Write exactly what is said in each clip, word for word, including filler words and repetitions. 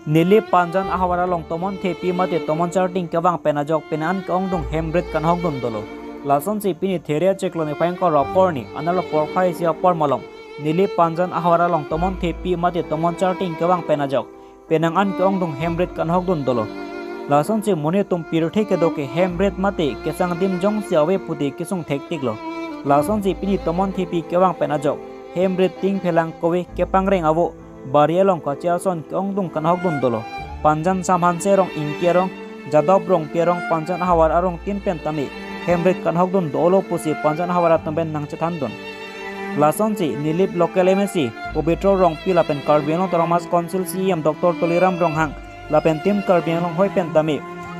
Nilip Panjan ahavar along tomon thepi mate tomon charting kevang pen ajok penang an ke-ongdung hemrit kanhokdun dolo. Lasonsi pini There chiklo niphai ingkoi ra porni, analo porphai isi apor malom, Nilip Panjan ahavar along tomon thepi mate tomon charting kevang pen ajok penang an ke-ongdung hemrit kanhokdun dolo. Lasonsi monit atum pirthe kedo ke hemrit mate kesang adim jongsi ave pu te kesung thektiklo. Lasonsi pini tomon thepi kevang pen ajok hemrit ting phelang kove kepangreng avo bari along kachi ason ke-ongdung kanhokdun dolo. Panjan Samhanse Rong, Ingke Rong, Jadop Rongpi arong Panjan ahavar arong tin pen tame hemrit kanhokdun dolo pusi Panjan ahavar atum pen nangchethandun. Lasonsi Nilip local M A C Pobitro Rongpi lapen Karbi Anglong Autonomous Council C E M Doctor Tuliram Ronghang lapen Team Karbi Anglong hoi pen tame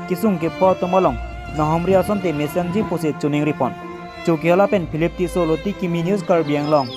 kesung kepho atum along nanghumri asonte mesenji pusi choningri pon. Chokihola pen Philip Tisso, Loti Kimi News, Karbi Anglong.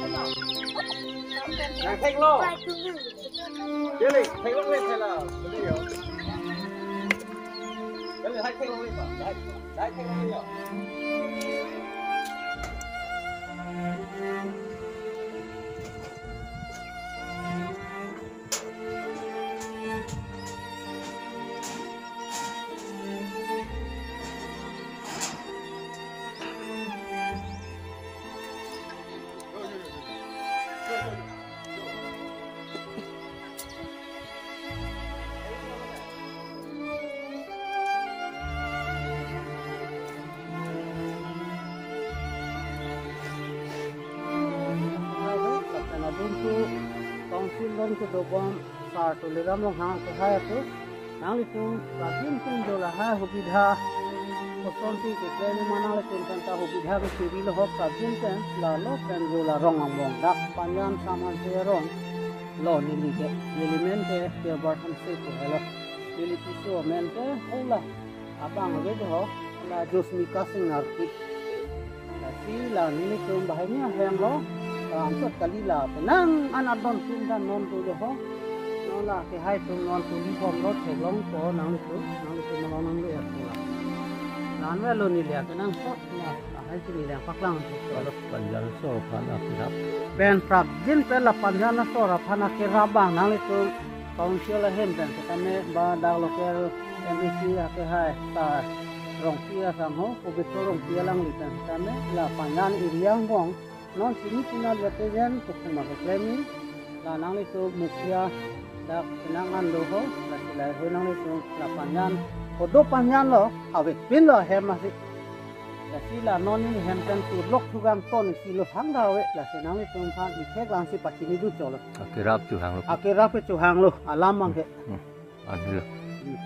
Lapen adun tu council along kedobom Sar Tuliram Ronghang kehai atum, nanglitum prapjin pen jo lahai hubidha, kosonsi keklem ma nanglitum pen ta hubidha kesuri lo ho prapjin pen, lalo pen jo la rong angbong dak Panjan Samhanse Rong lo neli ke, neli men ke Gilbert Hanse ke helo, neli Tisso men ke ula abang ave ho, la Josmika Singh Narpik. Lasi la nelitum banghini ahem lo, la ansot kali la penang an adon sim dan non tu jo ho. Non la kehai atum non tu li bom lo theklong ko nanglitum, nanglitum lo nang le ya tu la. Nanve lo neli ya kenangsot na, lahai si neli yang paklang tu lo. Panjan asor aphan akerap. Pen prapjin pen la Panjan asor aphan akerap abang nanglitum council ahem pen setame ba dak local M A C akehai ta Rongpi asangho, Pobitro Rongpi alangli pen setame la Panjan area angbong non sini sina liate jen kuphuma keklem in, la nanglitum mukhiya dak penang an do ho, la silai ho nanglitum la Panjan, kodo Panjan lo, avepin lo hem masih. Lasi la non neli hem pen turlok thugang ton isi lo hang da ave, lasi nanglitum aphan ithek langsi pachini dun cholo. Akerap chohanglo. Akerap ke chohanglo, alam abang ke. Hmm. Anhilo. Hmm.